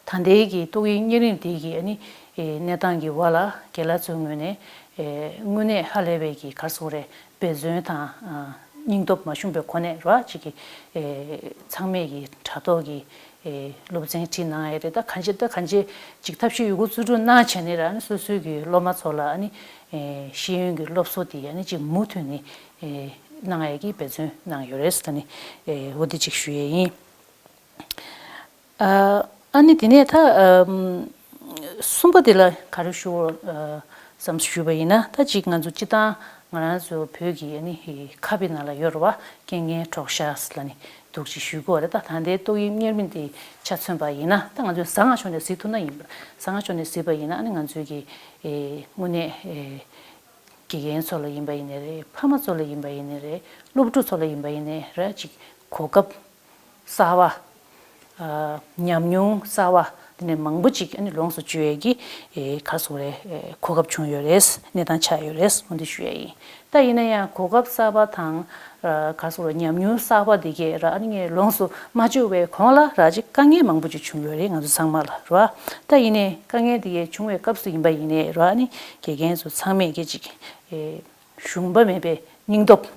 ད་ལྟའི་གི་ཏོག་དབྱིབས་གཉན་རིམས་དེ་གི་ཨ་ནི་ གནས་སྟངས་ཀྱི་འོག་ལ་རྒན་ལགས་ཚོའི་ངོས་ནས་དངོས་གནས་ཧ་ལས་པའི་གི་ག་རེ་ཟེར་དགོས་རེད། འབད་བརྩོན་དང་སྙིང་སྟོབས་མ་ཞུམ་པའི་སྒོ་ནས་ར་ཅིག་གི་ཚང་མས་ཀྱི་དྲ་ཐོག་གི་སློབ་ཚན་ཁྲིད་གནང་ཡ་རེད། ད་གང་ཅི་ད་གང་ཅི་ཅིག་ཐབས་ཤེས་ཡོད་རྒུ་རྩལ་སྤྲུགས་གནང་བྱས་ནས་ར་ཨ་ནི་སོ་སོའི་གི་སློབ་མ་ཚོ་ལ་ཨ་ནི་ཤེས་ཡོན་གྱི་སློབ་གསོ་དེ་ཨ་ནི་ཅིག་མུ་མཐུད་ནས་གནང་ཡ་གི་འབད་བརྩོན་གནང་ཡོད་རེད། ད་ནི་འོ་དེ་ཅིག་ཞུ་ཡས་ཡིན། ཨ་ནི་དེ་ནས་ད་གསུམ་པ་དེ་ལ་ག་རེ་ཞུ་བསམ་ཞུས་པ་ཡིན་ན། ད་ཅིག་ང་ཚོ་སྤྱི་བཏང་ང་རང་ཚོ་བོད་ཀྱི་ཨ་ནི་ཁ་དཔེ་ནང་ལ་ཡོད་རེད་བ། རྐྱེན་ངན་གྲོགས་ཤ་ཟེར་ལ་ནི་འདུག་ཅིག་ཞུ་གི་ཡོད་རེད། ད་ད་ལྟའི་ཏོག་དབྱིབས་གཉན་རིམས་དེ་ཆ་མཚོན་པ་ཡིན་ན། ད་ང་ཚོས་བཟང་ང་ཕྱོགས་ནས་གཟིགས་ཐུབ་ན་ཡིན་པ། བཟང་ང་ཕྱོགས་ནས་གཟིགས་པ་ཡིན་ན་ཨ་ནི་ང་ཚོའི་གི་དངོས་གནས་དགེ་རྒན་ཚོ་ལ་ཡིན་པ་ཡིན་ནའི་རེད། ཕ་མ་ཚོ་ལ་ཡིན་པ་ཡིན་ནའི་རེད། སློབ་ཕྲུག་ཚོ་ལ་ཡིན་པ་ཡིན་ནའི་རེད། ཅིག་གོ་སྐབས་གསར་བ། ཨ། ཉམས་མྱོང་གསར་བ་དེ་ནས་མང་པོ་ཅིག་ཨ་ནི་ལོངས་སུ་སྤྱོད་ཡས་ཀྱི་ཨེ་ག་རེ་ཟེར་དགོས་རེད། ཨེ་གོ་སྐབས་བྱུང་ཡོད་རེད། གནས་སྟངས་ཆགས་ཡོད་རེད། འོ་འདི་ཞུ་ཡས་ཡིན། ད་ཡིན་ན་ཡང་གོ་སྐབས་གསར་པ་དང་ཨ་ག་རེ་ཟེར་དགོས་རེད། ཉམས་མྱོང་གསར་པ་དེ་གས་ར་ཨ་ནི་ངས་ལོངས་སུ་མ་སྤྱོད་པའི་གོང་ལ་ར་ཅིག་དཀའ་ངལ་མང་པོ་ཅིག་བྱུང་ཡོད་རེད། ང་ཚོ་ཚང་མ་ལ་ར། ད་ཡིན་ནའི་དཀའ་ངལ་དེ་གས་བྱུང་བའི་སྐབས་སུ་ཡིན་པ་ཡིན་ནའི་ར་ཨ་ནི་དགེ་རྒན་ཚོ་ཚང་མས་ཀྱི་ཅིག་ཨེ། ཞུམ་པ་མེད་པའི་སྙིང་སྟོབས་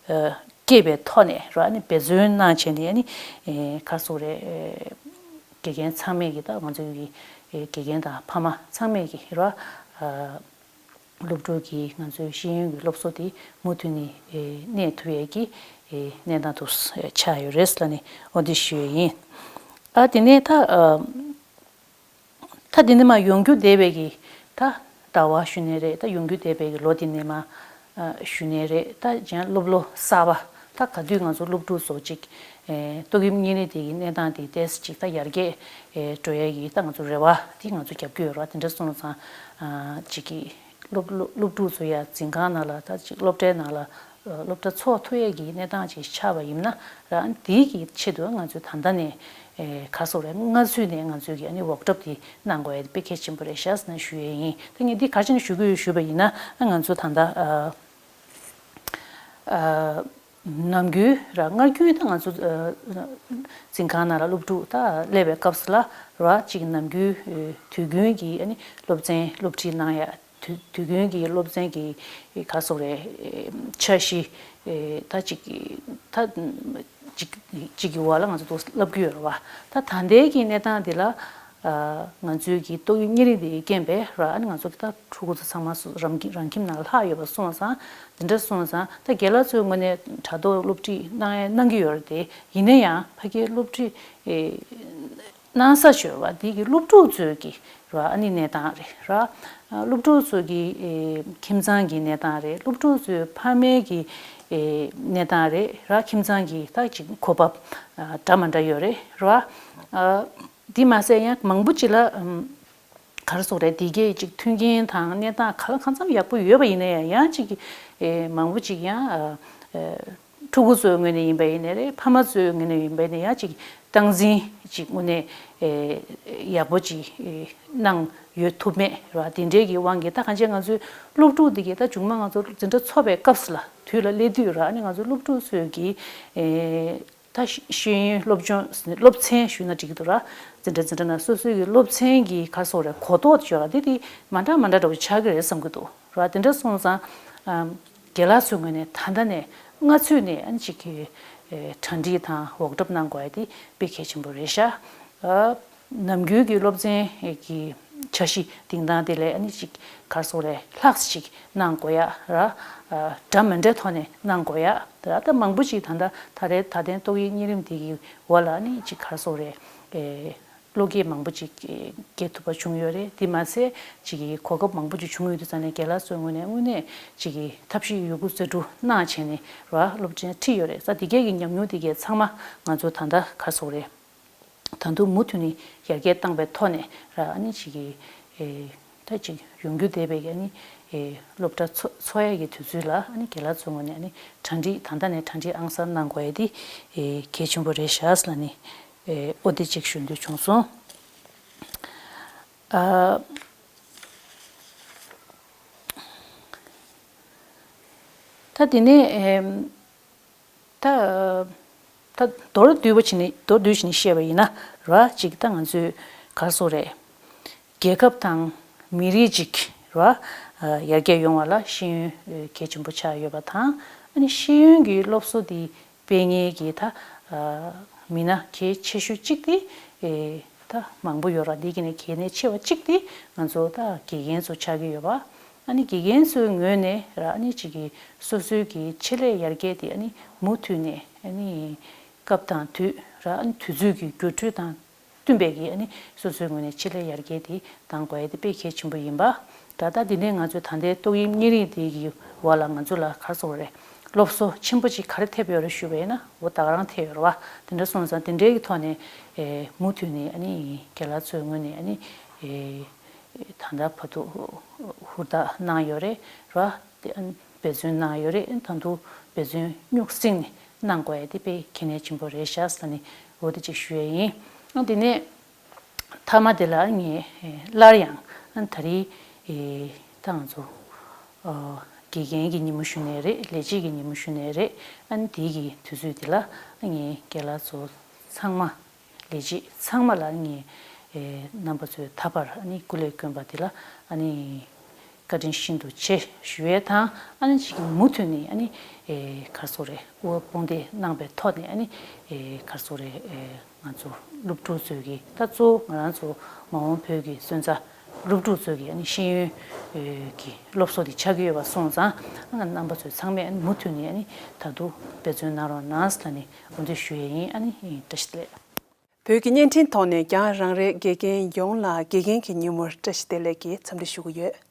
ཨ་སྐྱེས་པའི་ཐོག་ནས་ར་ཨ་ནི་འབད་བརྩོན་གནང་བྱས་ནས་ཨ་ནི་ཨེ་ག་རེ་ཟེར་དགོས་རེད། ཨེ་དགེ་རྒན་ཚང་མས་ཀྱི་ད་ང་ཚོའི་གི་ཨེ་དགེ་རྒན་དང་ཕ་མ་ཚང་མས་ཀྱི་ར་ཨ་སློབ་ཕྲུག་གི་ང་ཚོའི་ཤེས་ཡོན་གྱི་སློབ་གསོ་དེ་མུ་མཐུད་ནས་ཨེ་གནས་ཐུབ་ཡས་ཀྱི་ཨེ་གནས་སྟངས་དུ་ཆགས་ཡོད་རེད་ལ་ནི་འོ་འདི་ཞུ་ཡས་ཡིན། ཨ་དེ་ནས་ད་ཨ། ད་འདི་ནས་མར་ཡོང་རྒྱུ་བསྡད་པའི་གི་ད་ཟླ་བ་ཞུ་ནའི་རེད། ད་ཡོང་རྒྱུ་བསྡད་པའི་གི་ལོ་འདི་ནས་མར་ཨ་ཞུ་ནའི་རེད། ད་གཞན་སློབ་ལོ་གསར་པ་ད་ག་དུས་ང་ཚོ་སློབ་ཕྲུག་ཚོ་ཅིག་ཨེ་ཏོག་དབྱིབས་གཉན་རིམས་དེ་གི་གནས་སྟངས་དེ་ཏོག་ཙམ་ཅིག་ད་ཡར་རྒྱས་ཨེ་འགྲོ་ཡས་གི་ད་ང་ཚོ་རེ་བ་དེ་ང་ཚོ་རྒྱབ་ཀྱི་ཡོད་རེད་བ། དེ་འདྲ་སོང་ཙང་ཨ་ཅིག་གི་སློབ་སློབ་སློབ་ཕྲུག་ཚོ་ཡ་འཛིན་ཁང་ནང་ལ་ད་ཅིག་སློབ་གྲྭའི་ནང་ལ་སློབ་གྲྭ་འཚོགས་ཐུབ་ཡས་ཀྱི་གནས་སྟངས་ཅིག་ཆགས་པ་ཡིན་ན་ར་འདིའི་གི་ཆེད་དུ་ང་ཚོས་ད་ལྟ་ནས་ཨེ་ག་རེ་ཟེར་དགོས་རེད། སྔ་ཚུད་ནས་ང་ཚོས་ཀྱི་ཨ་ནི་ཝོག་ཤོབ་དེ་གནང་དགོས་ཡས་དཔེ་གལ་ཆེན་པོ་རེད་ཤག་ཟེར་ནས་ཞུ་ཡས་ཡིན། ད་ངས་འདི་ག་རེ་བྱས་ནས་ཞུ་གི་ཡོད་ཞུས་པ་ཡིན་ན་ཨ་ང་ཚོ་ད་ལྟ་ཨ་ཨ་ནམ་རྒྱུན་ར་སྔར་རྒྱུན་ད་ང་ཚོ་ཨ་འཛིན་ཁང་ནང་ལ་སློབ་ཕྲུག་ད་སླེབས་པའི་སྐབས་སུ་ལ་ར་ཅིག་ནམ་རྒྱུན་ཨེ་དུས་རྒྱུན་གྱི་ཨ་ནི་སློབ་ཚན་སློབ་ཁྲིད་གནང་ཡ། དུས་དུས་རྒྱུན་གྱི་སློབ་ཚན་གྱི་ག་རེ་ཟེར་དགོས་རེད། འཆར་གཞི་ད་ཅིག་ད་ཅིག་ཅིག་གི་འོག་ལ་ང་ཚོ་ཏོག་ཙམ་བསླབ་ཀྱི་ཡོད་རེད་བ། ད་ད་ལྟའི་གི་གནས་སྟངས་འདི་ལ་ང་ཚོའི་གི་ཏོག་དབྱིབས་གཉན་རིམས་འདི་རྐྱེན་པས་ར་ཨ་ནི་ང་ཚོ་གི་ད་ཕྲུ་གུ་ཚོ་ཚང་མ་སུ་རང་ཁྱིམ་རང་ཁྱིམ་ནང་ལ་ལྷག་ཡོད་པ་སོང་ཙང་། འདི་འདྲ་སོང་ཙང་ད་རྒན་ལགས་ཚོའི་ངོས་ནས་དྲ་ཐོག་སློབ་ཁྲིད་གནང་ཡ་གནང་གི་ཡོད་རེད་དེ། ཡིན་ན་ཡང་ཕ་གིའི་སློབ་ཁྲིད་གནང་ས་ཞོལ་བ་འདི་གི་སློབ་ཕྲུག་ཚོའི་གི་ར་ཨ་ནི་གནས་སྟངས་རེད་ར། སློབ་ཕྲུག་ཚོའི་གི་ཨེ་ཁྱིམ་ཚང་གི་གནས་སྟངས་རེད། སློབ་ཕྲུག་ཚོའི་ཕ་མའི་གི་ཨེ་གནས་སྟངས་རེད་ར། ཁྱིམ་ཚང་གི་ད་ཅིག་གོ་བབ་ཨ་འདྲ་མ་འདྲ་ཡོད་རེད་ར། ཨ་འདི་མ་ཟད་ཡང་མང་པོ་ཅིག་ལ་ཨམ་ག་རེ་ཟེར་དགོས་རེད། འདི་གའི་ཅིག་མཐུན་རྐྱེན་དང་གནས་སྟངས་ག་ལ་གང་འཚམ་ཡག་པོ་ཡོད་པ་ཡིན་ན་ཡང་ཡང་ཅིག་ཨེ་མང་པོ་ཅིག་ཡང་ཨ་ཨེ། ཕྲུ་གུ་ཚོའི་ངོས་ནས་ཡིན་པ་ཡིན་ནའི་རེད། ཕ་མ་ཚོའི་ངོས་ནས་ཡིན་པ་ཡིན་ནའི་ཡང་ཅིག་སྟངས་འཛིན་ཅིག་དངོས་གནས་ཨེ་ཡག་པོ་ཅིག་ཨེ་གནང་ཡོད་ཐུབ་མེད་ར། དེ་འདྲའི་གི་དབང་གིས་ད་གང་ཅི་ང་ཚོའི་སློབ་ཕྲུག་འདི་གས་ད་མཇུག་མ་ང་ཚོ་འཛིན་གྲྭ་འཚོགས་པའི་སྐབས་སུ་ལ་དུས་ལ་སླེབས་དུས་ར་ཨ་ནི་ང་ཚོའི་སློབ་ཕྲུག་ཚོའི་གི་ཨེ་ད་ཤེས་ཤེས་ཡོན་སློབ་སྦྱོང་སློབ་ཚན་ཞུས་ན་འགྲིག་གི་འདུག་ར། འཛིན་གྲྭ་འཛིན་གྲྭ་ནང་སོ་སོའི་གི་སློབ་ཚན་གི་ག་རེ་ཟེར་དགོས་རེད། གོ་རྟོགས་ཅིག་ཡོད་ར། དེ་དེ་མ་འདྲ་མ་འདྲ་འདྲ་བོ་ཆགས་ཀྱི་རེད་བསམ་གྱི་འདུག་ར། དེ་འདྲ་སོང་ཙང་ཨམ་རྒན་ལགས་ཚོའི་ངོས་ནས་ད་ལྟ་ནས་སྔ་ཚུད་ནས་ཨ་ནི་ཅིག་གི་ཨེ་གྲ་སྒྲིག་དང་ཝོག་ཤོབ་གནང་དགོས་ཡ་དེ་དཔེ་གལ་ཆེན་པོ་རེད་ཤག་ཨ་ནམ་རྒྱུན་གྱི་སློབ་ཚན་གྱི་འཆར་གཞི་སྟེང་སྟངས་དེ་ལས་ཨ་ནི་ཅིག་ག་རེ་ཟེར་དགོས་རེད། ལྷག་ཅིག་གནང་དགོས་ཡ་ར། ཨ་འདྲ་མི་འདྲའི་ཐོག་ནས་གནང་དགོས་ཡ་ར། ད་མང་པོ་ཅིག་ད་ལྟ་ད་རེས་ད་ཐེངས་ཏོག་དབྱིབས་གཉན་རིམས་དེ་གི་འོག་ལ་ཨ་ནི་ཅིག་ག་རེ་ཟེར་དགོས་རེད། ཨེ། བློ་སྐྱེད་མང་པོ་ཅིག་སྐྱེ་ཐུབ་པ་བྱུང་ཡོད་རེད། དེ་མ་ཟད་ཅིག་གི་གོ་སྐབས་མང་པོ་ཅིག་བྱུང་ཡོད་དུས་ཙང་ནས་རྒན་ལགས་ཚོའི་ངོས་ནས་དངོས་གནས་ཅིག་གི་ཐབས་ཤེས་ཡོད་རྒུ་རྩལ་སྤྲུགས་གནང་བྱས་ནས་ར་སློབ་ཚན་ཁྲིད་ཡོད་རེད། ས་དེ་གས་ཀྱི་ཉམས་མྱོང་དེ་གས་ཚང་མ་ང་ཚོ་ད་ལྟ་ག་རེ་ཟེར་དགོས་རེད། ད་དུང་མུ་མཐུད་ནས་ཡར་རྒྱས་བཏང་པའི་ཐོག་ནས་ར་ཨ་ནི་ཅིག་གི་ཨེ་ད་ཅིག་ཡོང་རྒྱུ་བསྡད་པའི་གི་ཨ་ནི་ཨེ་སློབ་གྲྭ་འཚོགས་འཚོགས་ཡས་ཀྱི་དུས་ཚོད་ལ་ཨ་ནི་རྒན་ལགས་ཚོའི་ངོས་ནས་ཨ་ནི་གྲ་སྒྲིག་ད་ལྟ་ནས་གྲ་སྒྲིག་ཨང་གསར་གནང་དགོས་ཡས་དེ་ཨེ་གལ་ཆེན་པོ་རེད་ཤག་ལ་ནི། ཨེ་ཨོ་དེ་ཅིག་ཞུ་འདོད་བྱུང་སོང་། ཨ་ད་དེ་ནས་ཨེམ་ད་ད་མདོར་བསྡུས་པ་བྱས་ནས་མདོར་བསྡུས་བྱས་ནས་བཤད་པ་ཡིན་ན་ར་ཅིག་ད་ང་ཚོས་ག་རེ་ཟེར་དགོས་རེད། རྒྱལ་ཁབ་དང་ མི་རིགས་ཅིག་རེད་བ། ཡར་རྒྱས་ཡོང་བ་ལ་ཤེས་ཡོན་གལ་ཆེན་པོ་ཆགས་ཡོད་པ་དང་། ཨ་ནི་ཤེས་ཡོན་གྱི་སློབ་གསོ་དེ་སྤེལ་མཁན་གྱི་ད་མི་སྣ་གལ་ཆེ་ཤོས་གཅིག་དེ་ད་མང་པོ་ཡོད་ར། འདི་གི་ནས་གལ་གནད་ཆེ་བ་གཅིག་དེ་ང་ཚོ་ད་དགེ་རྒན་ཚོ་ཆགས་ཀྱི་ཡོད་པ། ཨ་ནི་དགེ་རྒན་ཚོའི་ངོས་ནས་ར་ཨ་ནི་གཅིག་གི་སོ་སོའི་གི་ཆེད་ལས་ཡར་རྒྱས་དེ་ཨ་ནི་མུ་མཐུད་ནས་ཨ་ནི་སྐབས་དང་དུས་ར་ཨ་ནི་དུས་ཚོད་ཀྱི་འགྱུར་འགྲོས་དང་བསྟུན་པའི་གི་ཨ་ནི་སོ་སོའི་ངོས་ནས་ཆེད་ལས་ཡར་རྒྱས་དེ་གཏང་དགོས་ཡ་དེ་དཔེ་གལ་ཆེན་པོ་ཡིན་པ། ད་ལྟ་འདི་ནས་ང་ཚོའི་ད་ལྟའི་ཏོག་དབྱིབས་གཉན་རིམས་དེ་གི་འོག་ལ་ང་ཚོ་ལ་ག་རེ་ཟེར་དགོས་རེད། སློབ་གསོ་ཆེན་པོ་ཅིག་ག་རེ་ཐེབས་ཡོད་རེད་ཞུས་པ་ཡིན་ན། འོ་ད་ག་རང་ཐེབས་ཡོད་རེད་བ། དེ་འདྲ་སོང་ཙང་དེ་འདྲའི་གི་ཐོག་ནས་ཨེ་མུ་མཐུད་ནས་ཨ་ནི་རྒན་ལགས་ཚོའི་ངོས་ནས་ཨ་ནི་ཨེ་ད་ལྟ་བར་དུ་ཧུར་ཐག་གནང་ཡོད་རེད་བ། དེ་ཨ་ནི་འབད་བརྩོན་གནང་ཡོད་རེད། ད་དུང་འབད་བརྩོན་རྙོག་ཟིང་ནས་གནང་དགོས་ཡ་དེ་དཔེ་གལ་གནད་ཆེན་པོ་རེད་ཤག་ཟེར་ནས་འོ་དེ་ཅིག་ཞུ་ཡ་ཡིན། ཨ་དེ་ནས་མཐའ་མ་དེ་ལ་ངས་སླར་ཡང་ཨ་ད་རེས་ད་ང་ཚོ་དགེ་རྒན་གྱི་ཉིན་མོ་ཞུ་ནའི་རེད། ལས་བྱེད་ཀྱི་ཉིན་མོ་ཞུ་ནའི་རེད། ཨ་ནི་དེའི་གི་དུས་ཚོད་དེ་ལ་ངས་རྒན་ལགས་ཚོ་ཚང་མ། ལས་བྱེད་ཚང་མ་ལ་ངས་ཨེ་རྣམ་པ་ཚོས་ད་བར་ཨ་ནི་སྐུ་ལས་བསྐྱོན་པ་དེ་ལ་ཨ་ནི་བཀའ་དྲིན་ཤིན་ཏུ་ཆེ་ཞུ་ཡས་དང་། ཨ་ནི་ཅིག་མུ་མཐུད་ནས་ཨ་ནི་ཨེ་ག་རེ་ཟེར་དགོས་རེད། དབུ་འཕང་བསྟོད་གནང་པའི་ཐོག་ནས་ཨ་ནི་ཨེ་ག་རེ་ཟེར་དགོས་རེད། ཨེ་ང་ཚོ་སློབ་ཕྲུག་ཚོས་ཀྱི་ད་གཙོ་བོ་ང་རང་ཚོ་མ་འོངས་བོད་ཀྱི་སོན་རྩ་སློབ་ཕྲུག་ཚོས་ཀྱི་ཨ་ནི་ཤེས་ཡོན་ཨེ་གི་སློབ་གསོ་དེ་ཆགས་ཀྱི་ཡོད་པ་སོང་ཙང་། ཨ་རྣམ་པ་ཚོས་ཚང་མས་ཨ་ནི་མུ་མཐུད་ནས་ཨ་ནི་ད་དུང་འབད་བརྩོན་གནང་རོགས་གནང་ཟེར་ནས་འོ་འདི་ཞུ་ཡས་ཡིན། ཨ་ནི་བཀྲ་ཤིས་བདེ་ལེགས། བོད་ཀྱི་བརྙན་འཕྲིན་ཐོག་ནས་ཀྱང་རང་རེའི་དགེ་རྒན་ཡོངས་ལ་དགེ་རྒན་གྱི་ཉིན་མོར་བཀྲ་ཤིས་བདེ་ལེགས་ཀྱི་འཚམས་འདྲི་ཞུ་གི་ཡོད།